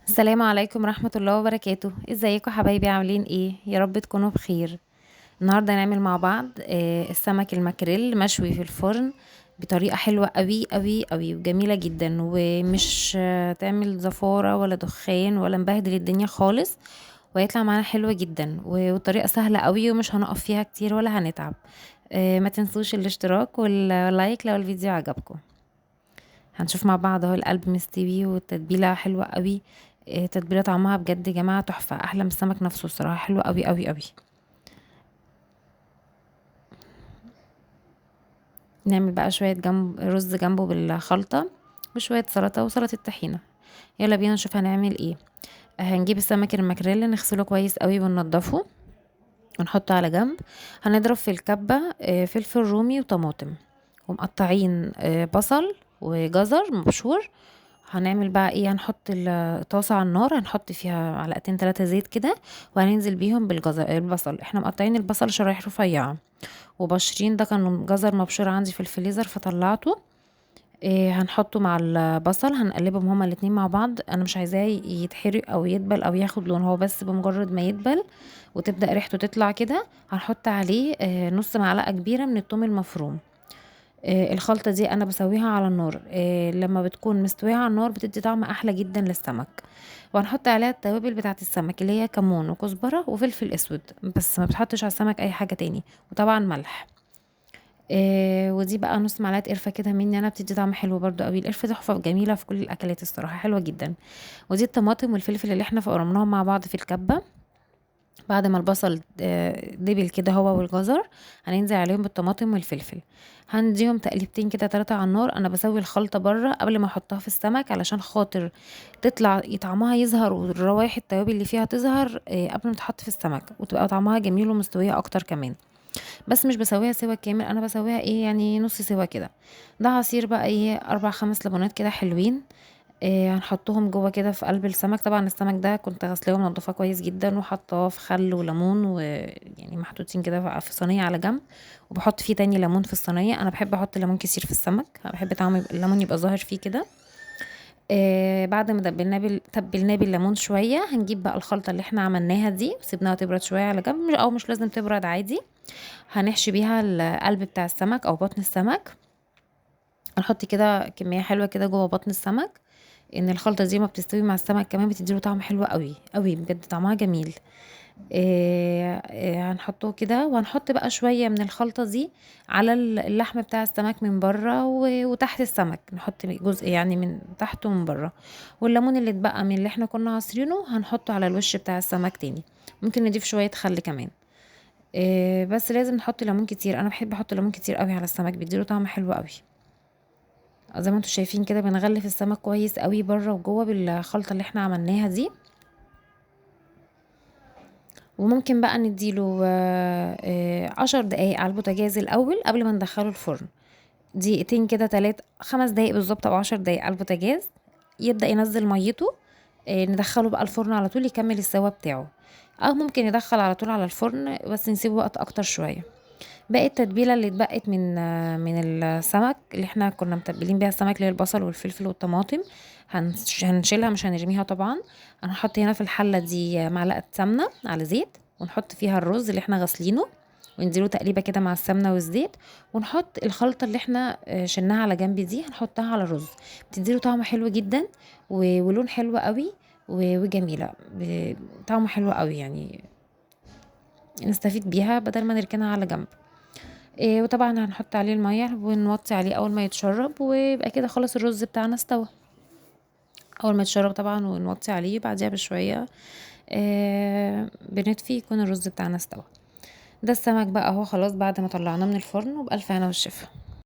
السلام عليكم ورحمة الله وبركاته. ازيكم حبايبي؟ عاملين ايه؟ يا رب تكونوا بخير. النهاردة هنعمل مع بعض السمك الماكريل مشوي في الفرن بطريقة حلوة قوي قوي قوي وجميلة جدا، ومش تعمل زفارة ولا دخان ولا مبهدل الدنيا خالص، وهيطلع معانا حلو جدا، والطريقة سهلة قوي ومش هنقف فيها كتير ولا هنتعب. ما تنسوش الاشتراك واللايك لو الفيديو عجبكم. هنشوف مع بعض اهو القلب مستوي والتتبيلة حلوة قوي. تتبيلة طعمها بجد يا جماعة تحفة، احلى من السمك نفسه الصراحة، حلوة قوي قوي قوي. نعمل بقى شوية رز جنبه بالخلطة وشوية سلطة وسلطة الطحينة. يلا بينا نشوف هنعمل ايه. هنجيب السمك الماكريل نغسله كويس قوي وننضفه ونحطه على جنب. هنضرب في الكبة فلفل رومي وطماطم، ومقطعين بصل وجزر مبشور. هنعمل بقى ايه؟ هنحط الطاسة على النار، هنحط فيها معلقتين 3 زيت كده، وهننزل بيهم بالجزر البصل. احنا مقطعين البصل شرايح رفيعة وبشرين، ده كان جزر مبشور عندي في الفريزر فطلعته. هنحطه مع البصل، هنقلبهم هما الاتنين مع بعض. انا مش عايزاه يتحرق او يدبل او ياخد لون، هو بس بمجرد ما يدبل وتبدأ ريحته تطلع كده هنحط عليه نص معلقة كبيرة من الثوم المفروم. الخلطة دي انا بسويها على النار، لما بتكون مستوية على النار بتدي طعم احلى جدا للسمك. وهنحط عليها التوابل بتاعة السمك اللي هي كمون وكزبرة وفلفل اسود، بس ما بتحطش على السمك اي حاجة تاني، وطبعا ملح. ودي بقى نص معلقة قرفة كده مني انا، بتدي طعم حلو برضو قوي. القرفة تحفة جميلة في كل الاكلات الصراحة، حلوة جدا. ودي الطماطم والفلفل اللي احنا فرمناهم مع بعض في الكبة. بعد ما البصل دبل كده هو والجزر، هننزل عليهم بالطماطم والفلفل، هنديهم تقليبتين كده 3 على النار. انا بسوي الخلطة بره قبل ما احطها في السمك علشان خاطر تطلع طعمها يظهر والروايح التوابل اللي فيها تظهر، قبل ما تتحط في السمك، وتبقى طعمها جميل ومستوية اكتر كمان. بس مش بسويها سوا كامل، انا بسويها ايه يعني نص سوا كده. ده عصير بقى ايه 4-5 ليمونات كده حلوين، هنحطهم جوه كده في قلب السمك. طبعا السمك ده كنت غسلاه ومنضفاه كويس جدا، وحطاه في خل وليمون، ويعني محطوطين كده في صينيه على جنب، وبحط فيه تاني ليمون في الصينيه. انا بحب احط ليمون كتير في السمك، انا بحب طعم الليمون يبقى ظاهر فيه كده. بعد ما تبلناه بالليمون شويه، هنجيب بقى الخلطه اللي احنا عملناها دي وسيبناها تبرد شويه على جنب، او مش لازم تبرد عادي. هنحشي بيها القلب بتاع السمك او بطن السمك. هنحط كده كميه حلوه كده جوه بطن السمك، ان الخلطه دي ما بتستوي مع السمك كمان بتديله طعم حلو قوي قوي بجد، طعمها جميل. هنحطه كده، وهنحط بقى شويه من الخلطه دي على اللحم بتاع السمك من بره وتحت السمك، نحط جزء يعني من تحته ومن بره. والليمون اللي اتبقى من اللي احنا كنا عصرينه هنحطه على الوش بتاع السمك تاني. ممكن نضيف شويه خل كمان، بس لازم نحط ليمون كتير. انا بحب احط ليمون كتير قوي على السمك، بيديله طعم حلو قوي. زي ما انتم شايفين كده بنغلف السمك كويس قوي بره وجوه بالخلطه اللي احنا عملناها دي. وممكن بقى نديله 10 دقايق على البوتاجاز الاول قبل ما ندخله الفرن، دقيقتين كده 3 5 دقايق بالظبط او 10 دقايق على البوتاجاز، يبدا ينزل ميته. ندخله بقى الفرن على طول يكمل السوا بتاعه، او ممكن يدخل على طول على الفرن بس نسيبه وقت اكتر شويه. باقي التتبيله اللي اتبقت من السمك اللي احنا كنا متبلين بيها السمك، اللي هي البصل والفلفل والطماطم، هنشيلها مش هنرميها طبعا. هنحط هنا في الحله دي معلقه سمنه على زيت، ونحط فيها الرز اللي احنا غسلينه، ونديله تقليبه كده مع السمنه والزيت، ونحط الخلطه اللي احنا شلناها على جنب دي هنحطها على الرز، بتديله طعم حلو جدا ولون حلو قوي وجميله، طعمه حلو قوي، يعني نستفيد بيها بدل ما نركنها على جنب. وطبعا هنحط عليه الميه ونوطي عليه اول ما يتشرب، ويبقى كده خلاص الرز بتاعنا استوى. اول ما يتشرب طبعا ونوطي عليه بعديها بشويه، بنطفي يكون الرز بتاعنا استوى. ده السمك بقى اهو خلاص بعد ما طلعناه من الفرن، وبألف هنا والشفا.